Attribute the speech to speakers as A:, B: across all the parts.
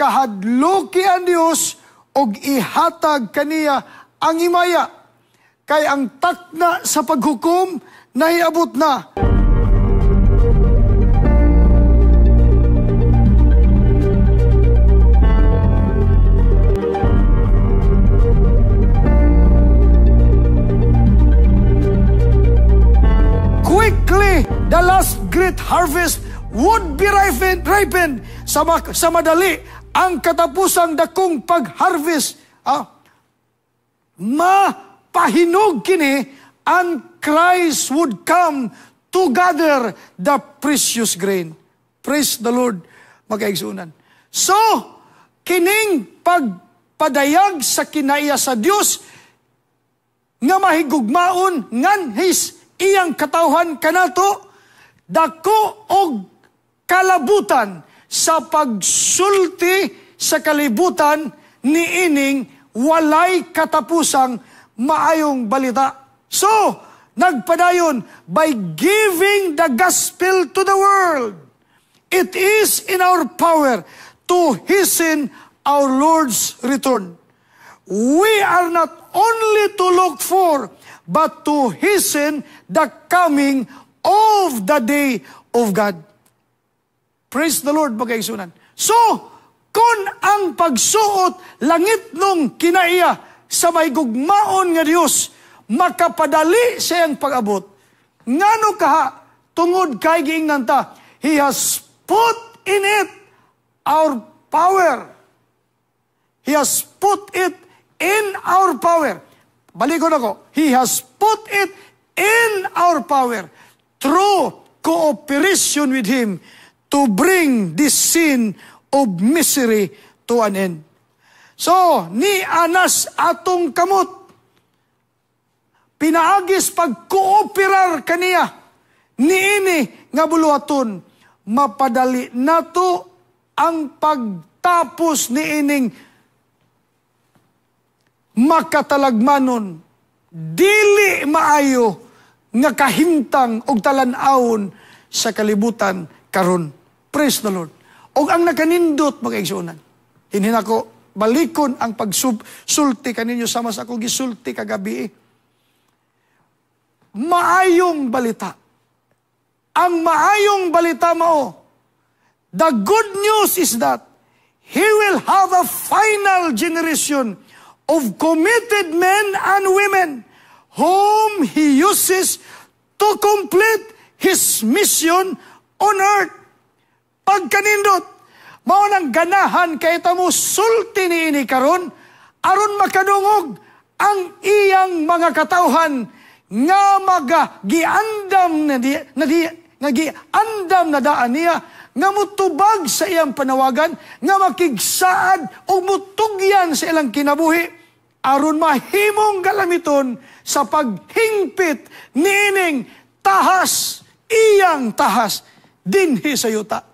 A: Kahadluki ang Dios og ihatag kaniya ang himaya. Kay ang takna sa paghukom nahiabot na. Quickly, the last great harvest would be ripened. Sa madali, ang katapusang dakong pag-harvest, mapahinog kini, and Christ would come to gather the precious grain. Praise the Lord, magkaigsunan. So, kining pagpadayag sa kinaiya sa Dios nga mahigugmaon nganhis iyang katawhan kanato, dako og kalabutan sa pagsulti sa kalibutan niining walay katapusang maayong balita. So, nagpadayon, by giving the gospel to the world, it is in our power to hasten our Lord's return. We are not only to look for, but to hasten the coming of the day of God. Praise the Lord, magkaigsunan. So, kung ang pagsuot langit nung kinaiya sa may gugmaon nga Dios, makapadali sa iyang pag-abot. Ngano kaha, tungod kay giingnan ta, He has put in it our power. He has put it in our power. Balikon ako. He has put it in our power through cooperation with Him to bring this sin of misery to an end. So, ni anas atong kamot, pinaagis pagkooperar kaniya, niini nga buluhaton, mapadali nato ang pagtapos niining makatalagmanon, dili maayo nga kahimtang og talan-awon sa kalibutan karon. Praise the Lord. Og ang nakanindot mga igsuonan, dinhin ako balikon ang pagsulti kaninyo sama sa akong gisulti kagabi. Maayong balita. Ang maayong balita mao, the good news is that He will have a final generation of committed men and women whom He uses to complete His mission on earth. Pagkanindot, mao nang ganahan kay ta mo sulti niini karon aron makadungog ang iyang mga katawhan nga maga giandam na di, na di, nga giandam na daan niya nga mutubag sa iyang panawagan, nga makigsaad o mutugyan sa ilang kinabuhi aron mahimong galamiton sa paghingpit niining tahas, iyang tahas dinhi sa yuta.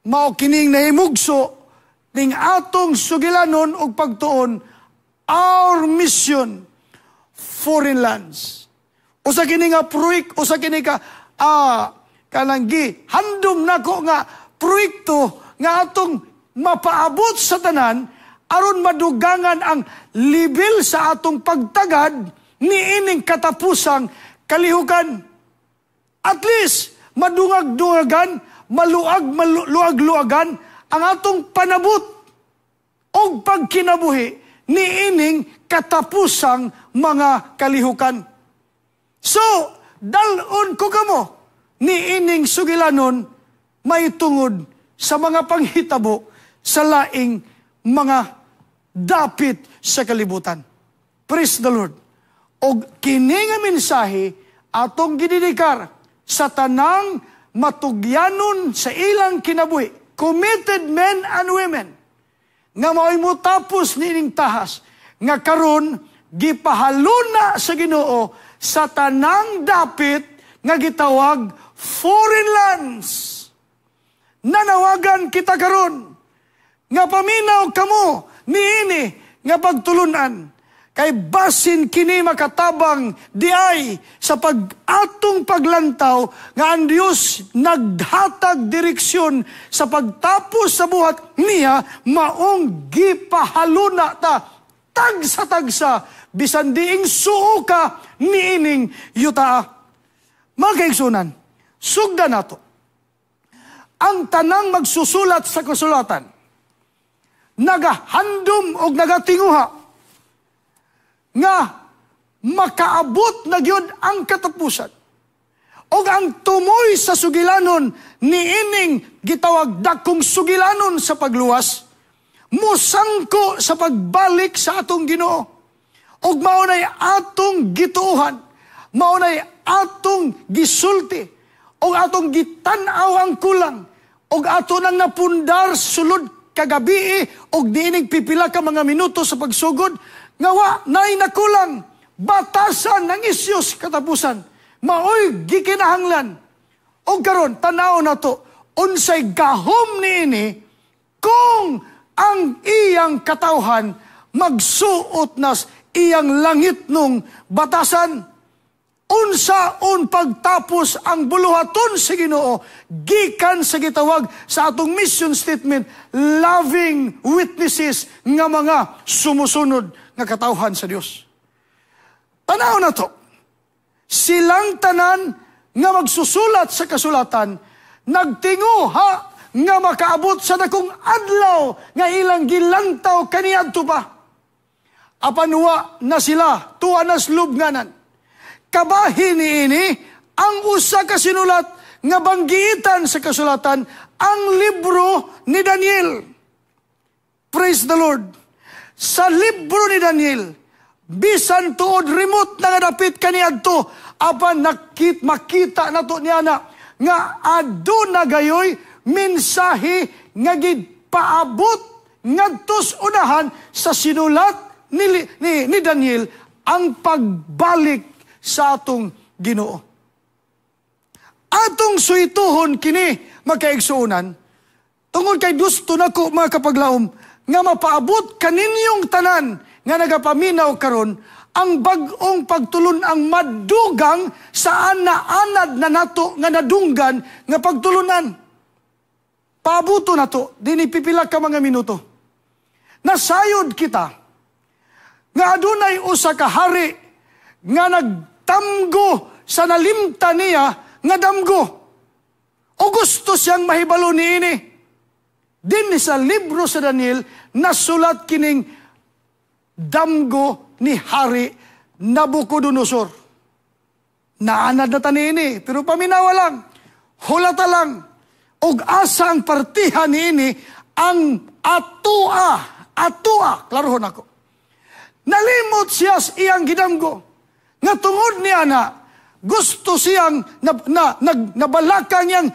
A: Mao kining nahimugso ning atong sugilanon og pagtuon, our mission foreign lands. Usa kini nga proyek, usa kini ka kanang handom nako nga proyekto nga atong mapaabot sa tanan aron madugangan ang level sa atong pagtagad niining katapusang kalihukan. At least madungag-dungagan, maluag-luagan ang atong panabot og pagkinabuhi niining katapusang mga kalihukan. So, dal-on ko kamo niining sugilanon may tungod sa mga panghitabo sa laing mga dapit sa kalibutan. Praise the Lord. Og kini nga mensahe atong gididikar sa tanang matugyanon sa ilang kinabuhi, committed men and women, nga mao'y motapos niining tahas, nga karon gipahaluna sa Ginoo sa tanang dapit nga gitawag foreign lands. Nanawagan kita karon nga paminaw kamo niini nga pagtulunan Kay basin kini makatabang diay sa pag-atong paglantaw nga ang Dios naghatag direksyon sa pagtapos sa buhat niya, maong gipahaluna ta tagsa-tagsa bisan diing suo ka niining yuta. Mga kaigsunan, sugda nato. Ang tanang magsusulat sa kasulatan nagahandom og nagatinguha nga makaabot na gyud ang katapusan. Og ang tumoy sa sugilanon niining gitawag dakong sugilanon sa pagluwas, musangko sa pagbalik sa atong Ginoo. Og mao nay atong gituohan, mao nay atong gisulti, og atong gitan-aw ang kulang, og ato nang napundar sulod kagabi og niining pipila ka mga minuto sa pagsugod nga wa nay nakulang batasan ng isyos katapusan, maoy gikinahanglan. Og karon tan-aw nato unsay gahom niini kung ang iyang katawhan magsuot nas iyang langit nung batasan. Unsaon pagtapos ang buluhaton sa Ginoo gikan sa gitawag sa atong mission statement, loving witnesses nga mga sumusunod nga katawhan sa Dios. Tanaw na to. Silang tanan nga magsusulat sa kasulatan nagtinguha nga makaabot sa dakong adlaw nga ilang gilantaw kaniadto pa. Apan wa na sila tuwa nas lubnganan. Kabahin niini ang usa ka sinulat nga banggiitan sa kasulatan, ang libro ni Daniel. Praise the Lord. Sa libro ni Daniel, bisan tuod remote na nga dapit kaniadto, apan makita nato niya na nga aduna gayoy mensahe nga gipaabot ngadtos unahan sa sinulat ni Daniel ang pagbalik sa atong Ginoo. Atong suituhon kini, magkaigsuonan, tungod kay gusto nako, mga kapaglaom, nga mapaabot kaninyong tanan nga nagapaminaw karon ang bag-ong pagtulun ang madugang sa ana-anad na nato nga nadunggan nga pagtulunan. Paabuto nato dinhi pipila ka mga minuto. Nasayod kita nga adunay usa ka hari nga nagtamgo sa nalimta niya nga damgo. O gusto siyang mahibalo niini. Din sa libro sa Daniel, nasulat kining damgo ni Hari Nabucodonosor. Naanad na tanini, pero paminawa lang, hulata lang, og asa ang partihan niini ang atua, atua, klarohon ako. Nalimot siya sa iyang gidamgo. Nga tungod niya na, gusto siyang nabalakang niyang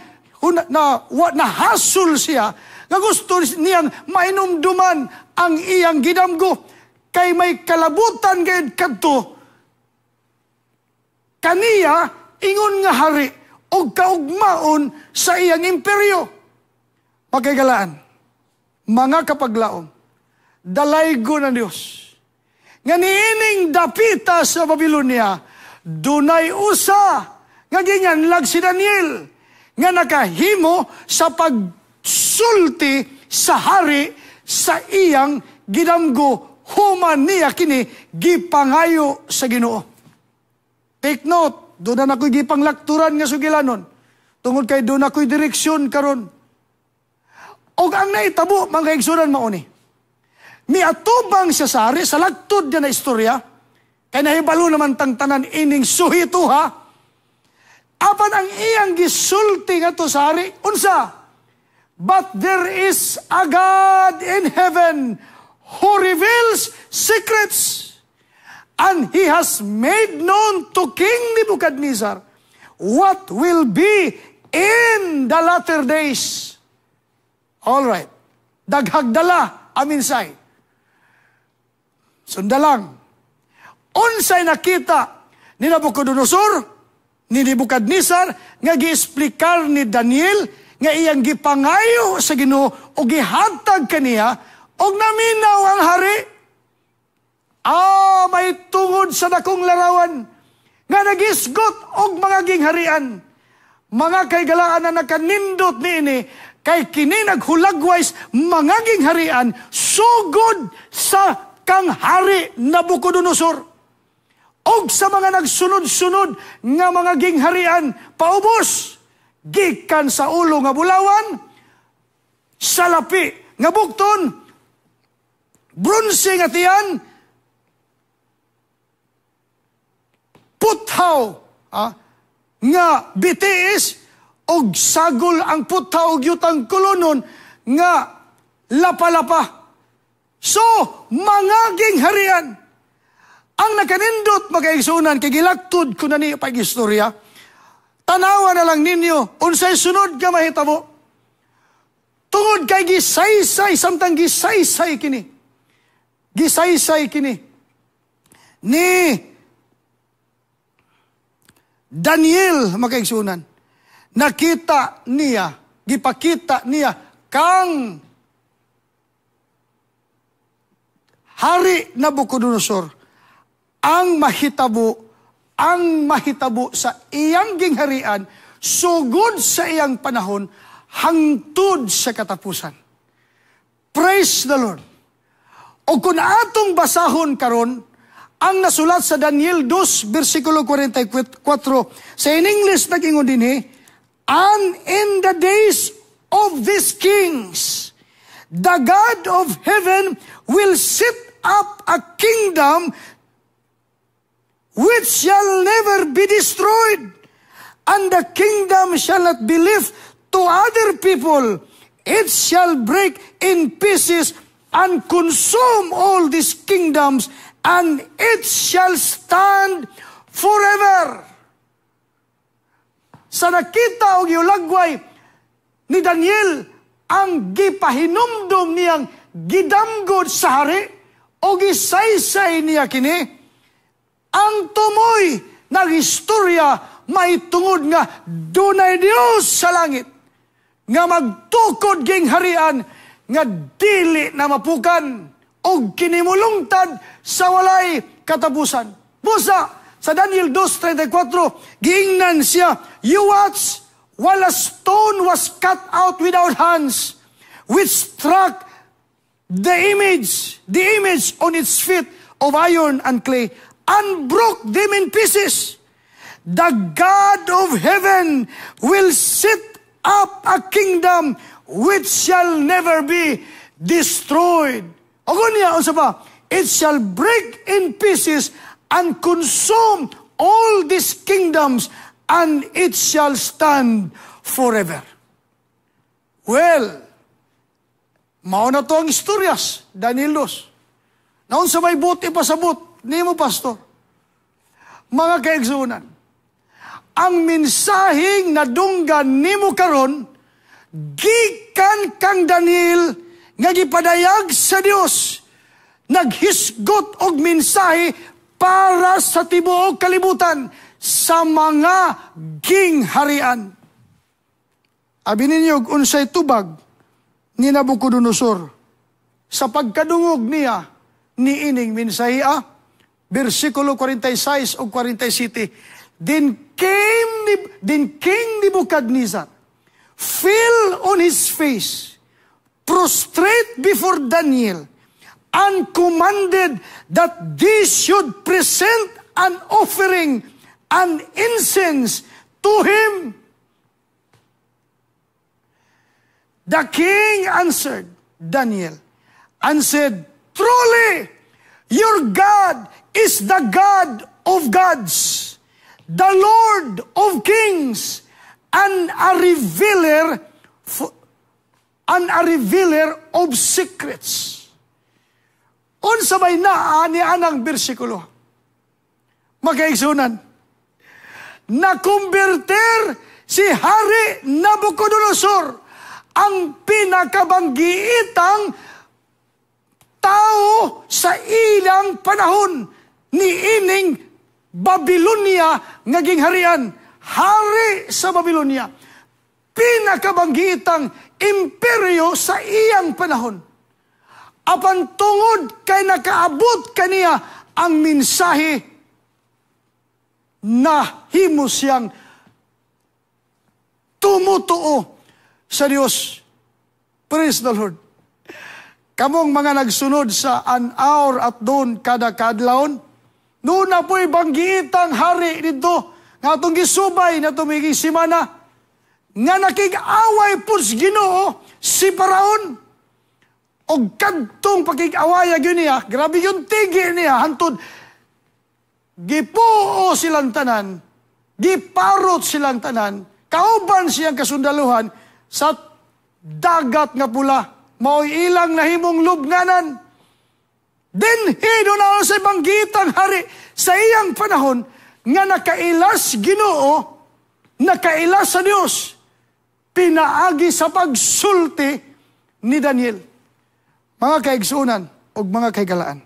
A: nahasol siya, nga gusto niyang mainumduman ang iyang gidamgo, kay may kalabutan gayud kadto kaniya ingon nga hari og kaugmaon sa iyang imperyo. Pagkagalaan, mga kapaglaom, dalaygo ng Dios nga niining dapita sa Babylonia, dunay usa nga ginganlag si Daniel nga nakahimo sa pagsulti sa hari sa iyang gidamgo human niya kini gipangayo sa Ginoo. Take note, doon na ako'y gipanglakturan nga sugilanon tungod kay doon ako'y direksyon karon. Og ang naitabo, mga kaigsunan, mauni. Miatubang siya sa hari, sa lagtod niya na istorya, kay nahibalo naman tang tanan ining suhito ha. Apan ang iyang gisulti nga to sa hari, unsa? But there is a God in heaven who reveals secrets, and He has made known to King Nebuchadnezzar what will be in the latter days. All right. Daghagdala, aminsay. Sundalang. Unsay nakita ni Nabucodonosor, ni Nebuchadnezzar, nga giesplikar ni Daniel, nga iyang gipangayo sa Ginoo o gihatag kaniya, og naminaw ang hari. May tungod sa dakong larawan nga nagisgot og mga gingharian. Mga kaigalaan na nakanindot niini kay kini naghulagways mga gingharian sugod sa kang Hari Nabucodonosor og sa mga nagsunod-sunod nga mga gingharian paubos, gikan sa ulo nga bulawan, salapi nga bukton, bronse nga tiyan, puthaw nga bitiis, og sagol ang puthaw og yutang kolonon nga lapa-lapa. So, mga gingharian ang nakanindot, makaigsunan, kay gilaktod ko na niyo pag-istorya. Tanawa na lang ninyo unsay sunod nga mahitabo. Tungod kay gisaysay, samtang gisaysay kini. Gisaysay kini ni Daniel, makaigsunan. Nakita niya, gipakita niya kang Hari Nabucodonosor ang mahitabo sa iyang gingharian sugod sa iyang panahon hangtod sa katapusan. Praise the Lord. O kung atong basahon karon ang nasulat sa Daniel 2 versikulo 44 sa in English, nag-ingon dinhi, "And in the days of these kings, the God of heaven will set up a kingdom which shall never be destroyed, and the kingdom shall not be left to other people. It shall break in pieces and consume all these kingdoms, and it shall stand forever." Sa nakita og giulagway ni Daniel ang gipahinumdom niyang gidamgod sa hari o gisaysay niya kini, ang tumoy ng istorya may tungod nga dunay Dios sa langit nga magtukod gingharian nga dili na mapukan og kinimulungtad sa walay katapusan. Busa sa Daniel 2:34, giingnan siya, "You watch while a stone was cut out without hands, which struck the image on its feet of iron and clay, and broke them in pieces. The God of heaven will set up a kingdom which shall never be destroyed." O niya, unsa pa? "It shall break in pieces and consume all these kingdoms, and it shall stand forever." Well, mao na to ang istoryas, Daniel 2. Naon sa may buot ipasabot nimo, pastor? Mga kaigsunan, ang mensaheng nadunggan nimo karon gikan kang Daniel nga gipadayag sa Dios, naghisgot og mensahe para sa tibuok kalibutan sa mga gingharian. Abi ninyo, unsay tubag ni Nabucodonosor sa pagkadungog niya ni ining mensahe? Versikulo 46 o 47. Then King Nebuchadnezzar fell on his face, prostrate before Daniel, and commanded that they should present an offering and incense to him. The king answered Daniel and said, "Truly, your God is the God of gods, the Lord of kings, and a revealer of secrets." Unsa may naa ni anang bersikulo? Makaigsunan, nakumbirter si Hari Nabucodonosor, ang pinakabanggiitang tao sa ilang panahon ni ining Babylonia nga gingharian, hari sa Babylonia, pinakabanggiitang imperyo sa iyang panahon. Apan tungod kay nakaabot kaniya ang mensahe, nahimo siyang tumutuo sa Dios. Praise the Lord. Kamong mga nagsunod sa An Hour at Dawn kada kadlawon, noon na po'y banggiitang hari dito, nga atong gisubay na tumiging simana, nga nakig-away po sa Ginoo si Paraon. Og kadtong pakig-awaya gyud niya, grabe yung tigi niya, hantod, gipuo silang tanan, giparot silang tanan, kauban siyang kasundaluhan sa Dagat nga Pula, mao'y ilang nahimong lubnganan. Dinhi na sa banggitang hari sa iyang panahon nga nakailas Ginoo, nakailas sa Dios, pinaagi sa pagsulti ni Daniel. Mga kaigsunan o mga kaigalaan,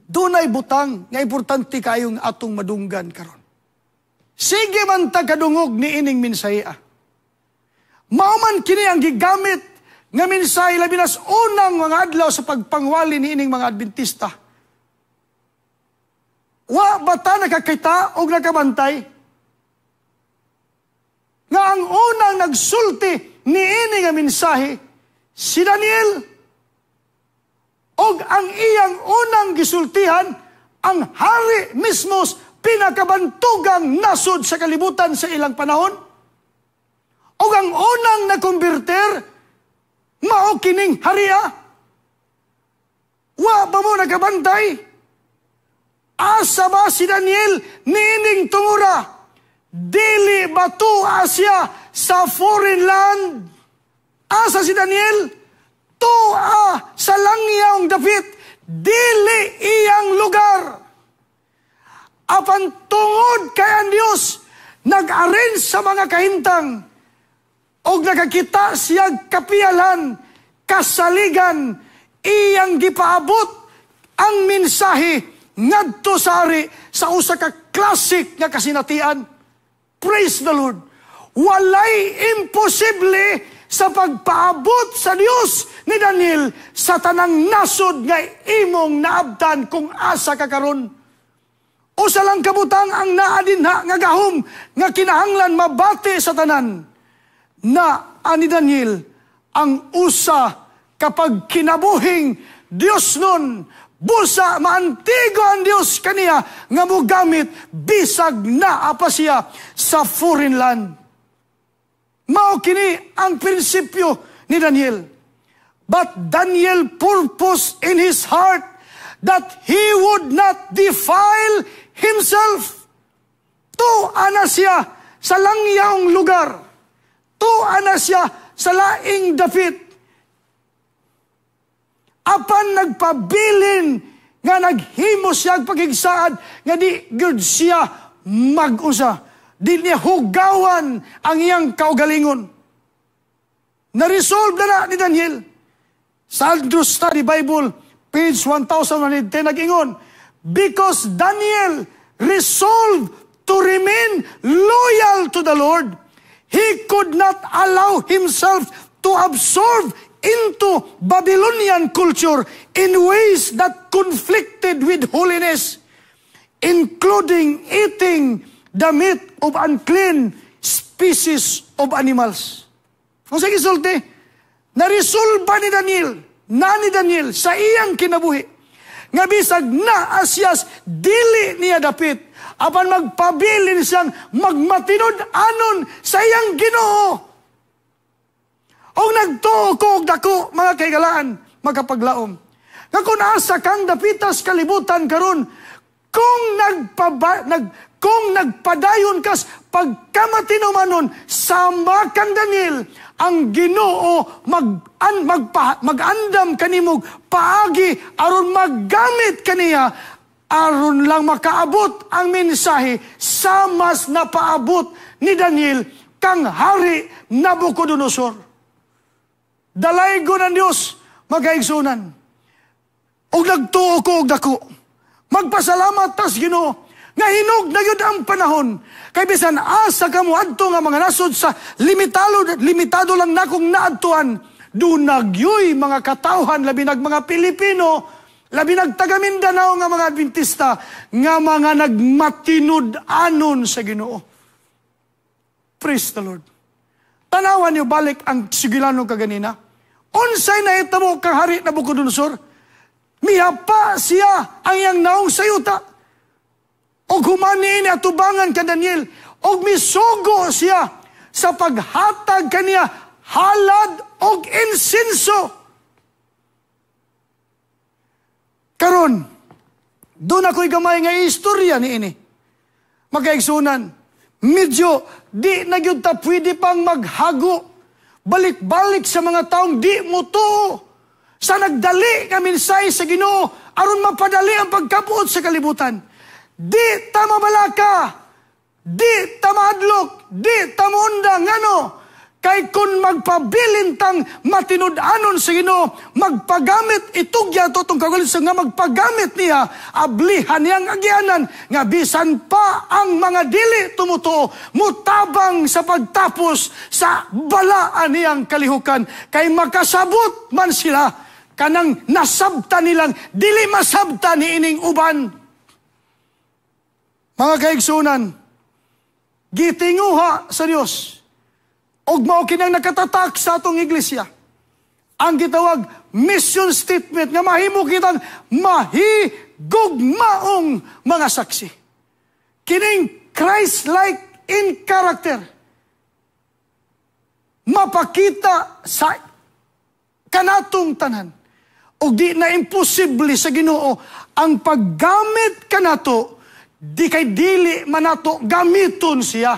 A: dunay butang nga importante kayong atong madunggan karon. Sige man ta kadungog ni ining mensahe. Mao man kini ang gigamit nga mensahe labi nas unang mga adlaw sa pagpangwali ni ining mga Adventista. Wa ba ta nakakita og nakabantay nga ang unang nagsulti ni ini nga mensahe si Daniel, og ang iyang unang gisultihan ang hari mismo, pinakabantugang nasod sa kalibutan sa ilang panahon, og ang unang nakonverter mao kining haria? Wa ba mo nakabantay? Asa ba si Daniel niining tungura? Dili ba tuwa siya sa foreign land? Asa si Daniel? Tua sa langyawng dapit, dili iyang lugar. Apan tungod kay ang Dios nag-arrange sa mga kahintang og nakakita siya kapiyalan, kasaligan, iyang gipaabot ang mensahe ngadto sa ari sa usa ka classic nga kasinatian. Praise the Lord. Walay imposible sa pagpaabot sa Dios ni Daniel sa tanang nasod nga imong naabtan kung asa ka karon. Usa lang kabutang ang naa dinha nga gahom nga kinahanglan mabati sa tanan na ani Daniel ang usa kapag kinabuhing Dios nun, busa maantigo ang Dios kaniya nga mogamit bisag naa pa siya sa foreign land. Mao kini ang prinsipyo ni Daniel. But Daniel purpose in his heart that he would not defile himself. Tuwa na siya sa langyawng lugar. Tuwa na siya sa laing dapit. Apan nagpabilin nga naghimo siya ang pagigsaad nga di gud siya mag-usa. Di niya hugawan ang iyang kaugalingon. Na-resolve na na ni Daniel. Sa Andrews Study Bible, page 1110, nag-ingon, "Because Daniel resolved to remain loyal to the Lord, he could not allow himself to absorb into Babylonian culture in ways that conflicted with holiness, including eating the meat of unclean species of animals." Kung sige sulti, naresolba ni Daniel, na ni Daniel sa iyang kinabuhi, nga bisag naa siyas dili niya dapit, apan magpabilin siyang magmatinud-anon sa iyang Ginoo. Og nagtuo ko og dako, mga kaigalaan, magkapaglaom, nga kung asa kang dapitas kalibutan karon, kung nagpadayon kas pagkamatinumanon sama kang Daniel, ang Ginoo mag-andam kanimog paagi aron maggamit kaniya aron lang makaabot ang mensahe sa mas napaabot ni Daniel kang Hari Nabucodonosor. Dalaygon ang Dios, magkaigsunan. Og nagtuo ko og dako. Magpasalamat tas Ginoo nga hinog na gyud ang panahon. Kay bisan asa ka mo adto nga mga nasod sa limitado, limitado lang nakong naadtuan, Dunagyoy mga katawhan, labi nag mga Pilipino, labi nag taga Mindanao nga mga Adventista, nga mga nagmatinud-anon sa Ginoo. Praise the Lord. Tanawan niyo balik ang sugilano kaganina. Unsay nahitabo kang Hari Nabucodonosor? Mihapa siya ang iyang naong sa yuta. Og human niini atubangan ka Daniel. Og misugo siya sa paghatag kaniya halad og insinso. Karon, doon ako'y gamay nga istorya niini. Magkaigsunan, medyo di na gyud ta pwede pang maghago. Balik-balik sa mga taong di mo tuo. Sa nagdali nga mensahe sa Ginoo aron mapadali ang pagkabuot sa kalibutan. Di ta mabalaka, di ta maadlok, di ta muunda ngano kay kun magpabilin tang matinud-anon sa Ginoo, magpagamit itugya to tong kagalit sa nga magpagamit niya, ablihan niyang agyanan nga bisan pa ang mga dili tumutuo mutabang sa pagtapos sa balaan niyang kalihukan, kay makasabot man sila kanang nasabta nilang dili masabta ni ining uban. Mga kaigsunan, gitinguha sa Dios og mao kinang nakatatak sa atong iglesia ang gitawag mission statement nga mahimo kitang mahigugmaong mga saksi. Kining Christ-like in character mapakita sa kanatong tanan. Og di na imposible sa Ginoo ang paggamit kanato, di kay dili manato gamiton siya.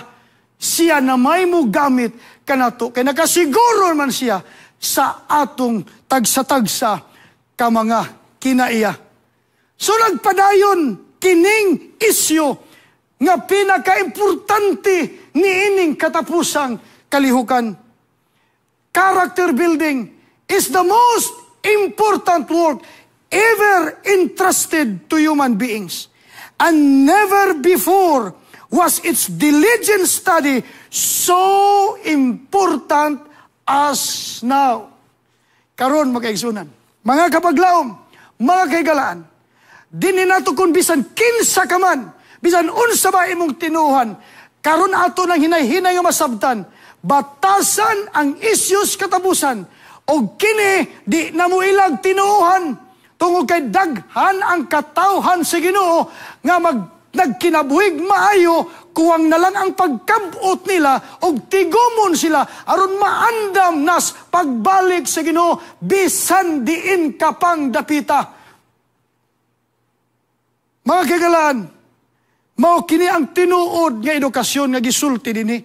A: Siya na may mo gamit kanato, kay nakasiguro man siya sa atong tagsa-tagsa ka mga kinaiya. So nagpadayon kining isyu nga pinakaimportante niining katapusang kalihukan. Character building is the most important work ever entrusted to human beings. And never before was its diligent study so important as now. Karon, makaigsunan, mga kapaglaom, mga kahigalaan, dinhi nato kung bisan kinsa ka man, bisan unsa ba imong tinuhan, karon ato nang hinay-hinay nga masabtan, batasan ang isyus katapusan, og kini di na mo ilag tinuhan, tungod kay daghan ang katawhan sa Ginoo nga nagkinabuhig maayo, kuwang na lang ang pagkabot nila og tigumon sila aron maandam nas pagbalik sa Ginoo bisan diin ka pang dapita. Mga kagalaan, mao kini ang tinuod nga edukasyon nga gisulti dinhi.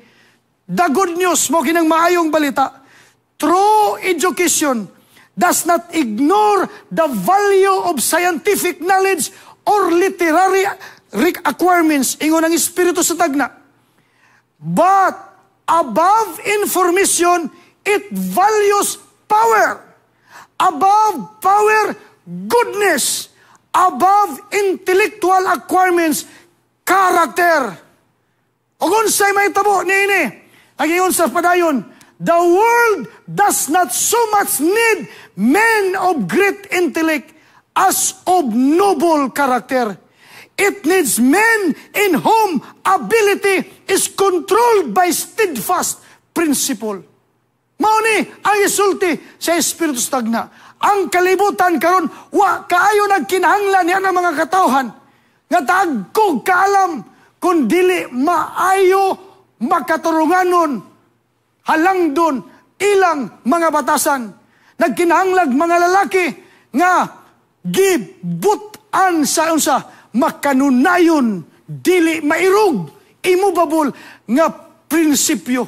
A: The good news, mao kinang maayong balita. True education does not ignore the value of scientific knowledge or literary requirements, ingon ang Espiritu sa tagna. But above information, it values power. Above power, goodness. Above intellectual acquirements, character. O unsay mahitabo niini? Ang sa padayon, the world does not so much need men of great intellect as of noble character. It needs men in whom ability is controlled by steadfast principle. Mao ni ang isulti sa Espiritu sa tagna. Ang kalibutan karon wa kaayo nagkinahanglan niya ng mga katawhan nga tagkog kaalam kun dili maayo makaturunganon halangdon ilang mga batasan. Nagkinahanglag mga lalaki nga gibutan sa unsa makanunayon, dili mairog, immovable nga prinsipyo.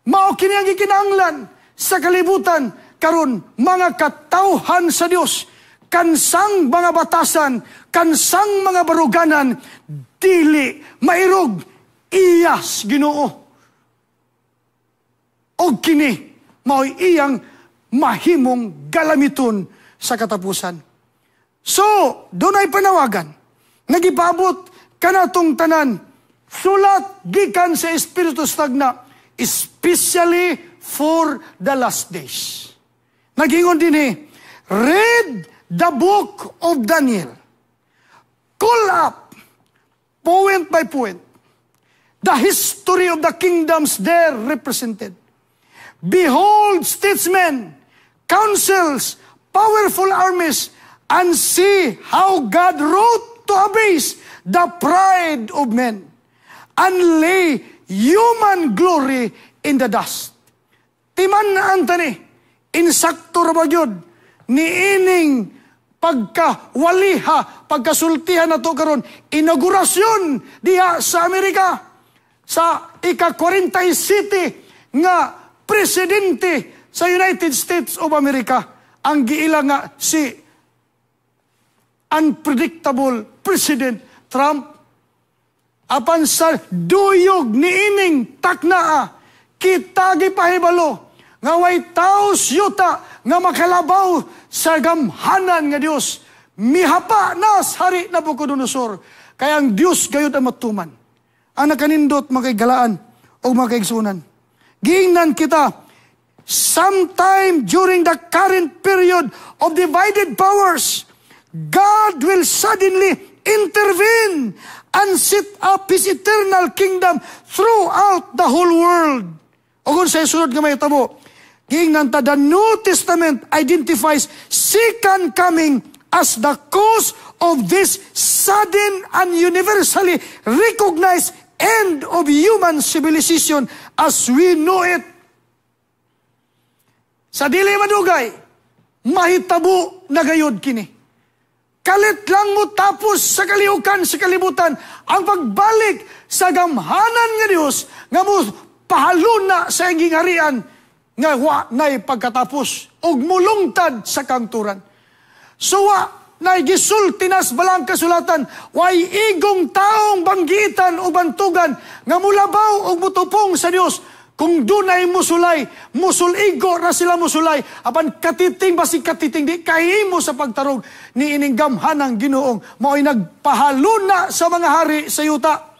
A: Mao kini ang gikinahanglan sa kalibutan karon, mga katawhan sa Dios, kansang mga batasan, kansang mga baruganan, dili mairog, iyas Ginoo. Og kini mao'y iyang mahimong galamiton sa katapusan. So, dunay panawagan. Nagipabot kanatong tanan. Sulat gikan sa Espiritu Stagna, especially for the last days. Nagingon dinhi, "Read the book of Daniel. Call up, point by point, the history of the kingdoms there represented. Behold statesmen, councils, powerful armies, and see how God wrote to abase the pride of men and lay human glory in the dust." Timan-an ta ni, insakto ra ba gyud ni ining pagkawaliha, pagkasultihan na to karon, inaugurasyon diha sa Amerika sa ika-47 nga presidente sa United States of America, ang giila nga si unpredictable President Trump. Apan sa duyog ni ining taknaa, kita gipahibalo nga way tao sa yuta nga makalabaw sa gamhanan nga Dios. Mihapa na sa Hari Nabucodonosor. Kaya ang Dios gayud ang matuman. Ang nakanindot, mga kahigalaan o mga kaigsunan. Giingnan kita, sometime during the current period of divided powers, God will suddenly intervene and set up His eternal kingdom throughout the whole world. O kung sa sunod nga mahitabo, giingnan ta, the New Testament identifies second coming as the cause of this sudden and universally recognized end of human civilization as we know it. Sa dili madugay, mahitabo na gayod kini. Kalit lang mo tapos sa kalihukan sa kalibutan ang pagbalik sa gamhanan nga Dios nga mo pahaluna sa iyang harian nga wa nay pagkatapos ug mulungtad sa kangturan. So wa nay gisulti nas balang kasulatan, way igong taong banggitan o bantugan nga mulabaw og mutupong sa Dios. Kung dunay musulay, musuligo ra sila musulay, apan katiting basig katiting di kahimo sa pagtarog ni ining gamhanang Ginoong mao'y nagpahaluna sa mga hari sa yuta.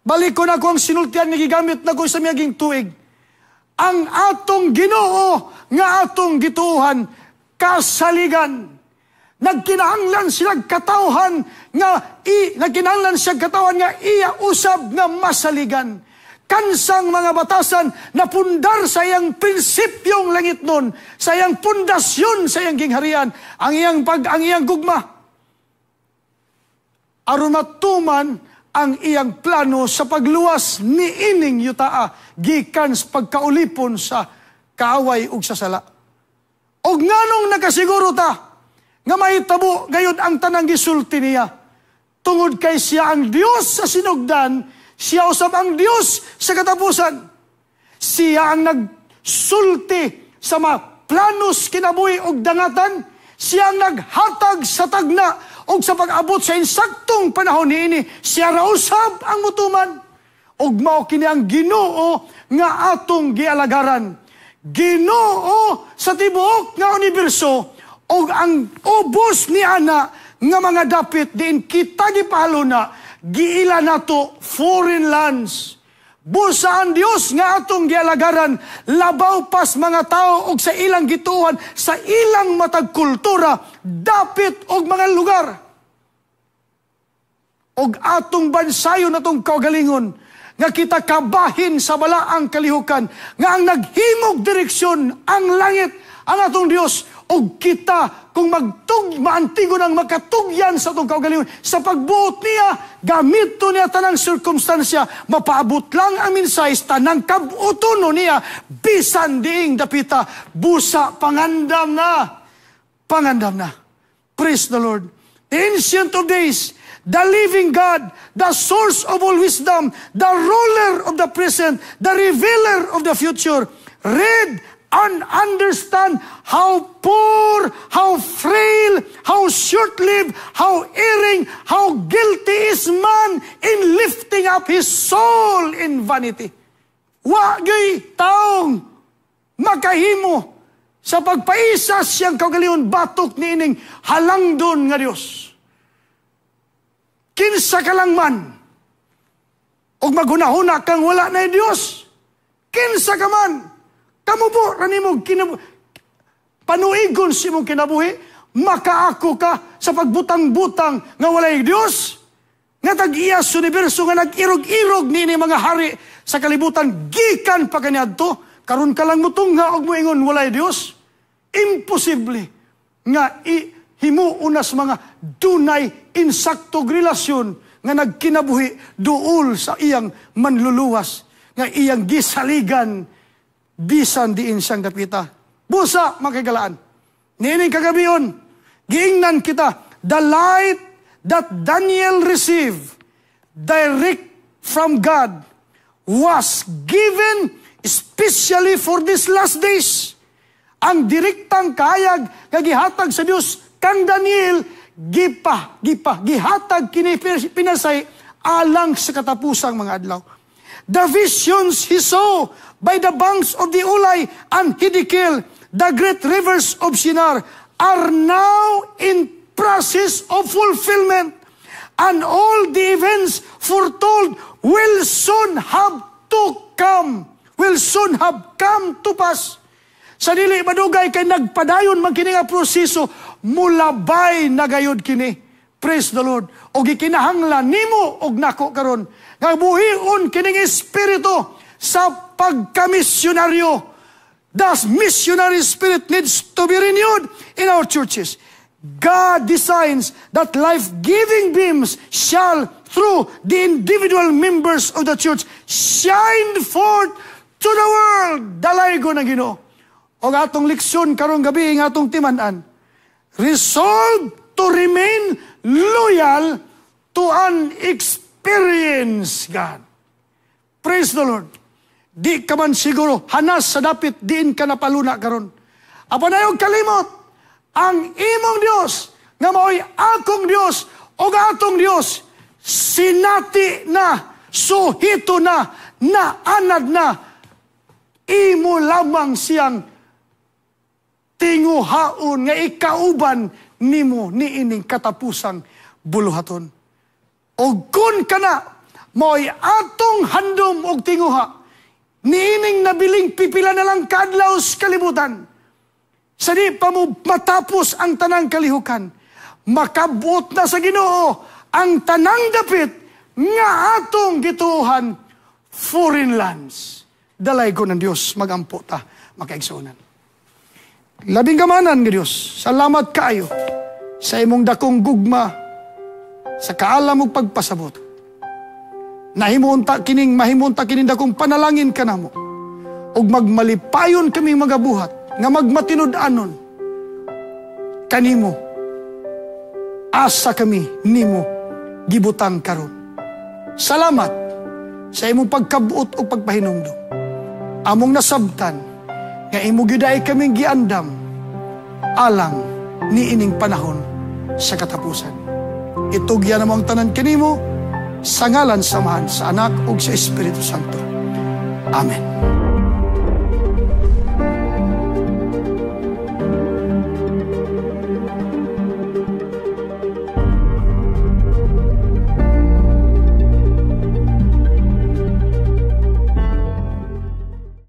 A: Balik ko na ko ang sinultian nga gigamit na ko sa miyaging tuig. Ang atong Ginoo nga atong gituohan kasaligan. Nagkinahanglan siya katawhan nga iya usab nga masaligan. Kansang mga batasan na pundar sa iyang prinsipyong langit nun, sa iyang pundasyon sa iyang gingharian, ang iyang gugma. Aron matuman ang iyang plano sa pagluwas ni ining yutaa gikan sa pagkaulipon sa kaaway ug sa sala. Og nganong nakasiguro ta nga mahitabo gayud ang tanang gisulti niya? Tungod kay siya ang Dios sa sinugdan, siya usab ang Dios sa katapusan. Siya ang nagsulti sa mga planos kinabuhi og dangatan, siya ang naghatag sa tagna og sa pag-abot sa insaktong panahon niini, siya ra usab ang mutuman. Ug mao kini ang Ginoo nga atong gialagaran. Ginoo sa tibuok nga universo ug ang ubos ni ana nga mga dapit diin kita gipahaluna, giila nato foreign lands. Busa ang Dios nga atong gialagaran labaw pas mga tao og sa ilang gituohan, sa ilang matag kultura, dapit og mga lugar. Og atong bansayon atong kaugalingon nga kita kabahin sa balaang kalihukan nga ang naghimog direksyon ang langit, ang atong Dios, og kita kung maantigo ng makatugyan sa atong kaugalingon sa pagbuot niya, gamito niya tanang sirkumstansya, mapaabot lang ang mensahe tanang kabutono niya bisan diing dapita. Busa pangandam na, pangandam na. Praise the Lord. The Ancient of Days, the living God, the source of all wisdom, the ruler of the present, the revealer of the future. Read and understand how poor, how frail, how short-lived, how erring, how guilty is man in lifting up his soul in vanity. Wa gyuy taong makahimo sa pagpaisa siyang kaugalingon batok niining halangdon nga Dios. Kinsa ka lang man, og maghunahuna kang wala na Dios, Kinsa ka man, kamubo ra nimo panuigon sa imong kinabuhi, makaako ka sa pagbutang-butang nga walay Dios, nga tag-iya sa universo nga nag-irog-irog niini mga hari sa kalibutan gikan pa kaniadto, karon ka lang mutungha og moingon walay Dios? Imposible nga himuon nas mga dunay insaktog relasyon nga nagkinabuhi duol sa iyang manluluwas nga iyang gisaligan bisan diin siyang dapita. Busa, mga, niining kagabion, giingnan kita, the light that Daniel received direct from God was given especially for these last days. Ang direktang kahayag nga gihatag sa Dios kang Daniel, gipa gipa gihatag kini pinasay alang sa katapusang mga adlaw. The visions he saw by the banks of the Ulai and Hiddekel, the great rivers of Shinar, are now in process of fulfillment. And all the events foretold will soon have to come, will soon have come to pass. Sa dili madugay kay nagpadayon man kini nga proseso, mulabay na gayud kini. Praise the Lord. O gikinahanglan nimo og nako karon nga buhion kining espiritu sa pagkamisyonaryo. The missionary spirit needs to be renewed in our churches. God designs that life-giving beams shall, through the individual members of the church, shine forth to the world. Dalaygon ang Ginoo. O atong leksyon karong gabi nga atong timan-an: resolve to remain loyal to an experienced God. Praise the Lord. Di ka man siguro hanas sa dapit diin ka napaluna karon. Apan ayaw kalimot, ang imong Dios nga mao'y akong Dios o atong Dios, sinati na, suhito na, naanad na, imo lamang siyang tinguhaon nga ikauban nimo niining katapusang buluhaton. O kun kana mo'y atong handom og tinguha niining nabiling pipila na lang kaadlaw sa kalibutan, sa di pa mo matapos ang tanang kalihukan, makabot na sa Ginoo ang tanang dapit nga atong gituohan, foreign lands. Dalaygon ang Dios, magampo ta, makaigsuonan. Labing gamanan nga Dios, salamat kaayo sa imong dakong gugma sa kaalam ug pagpasabot. Nahimuunta kining mahimunta kining dakong panalangin kanamo. Ug magmalipayon kaming mga buhat nga magmatinud-anon kanimo asa kami nimo gibutang karon. Salamat sa imong pagkabuot ug pagpahinumdum. Among nasabtan nga imo gyud ay kaming giandam alang niining panahon sa katapusan. Itugyan namo ang tanan kanimo sa ngalan sa Amahan, sa Anak ug sa Espiritu Santo. Amen.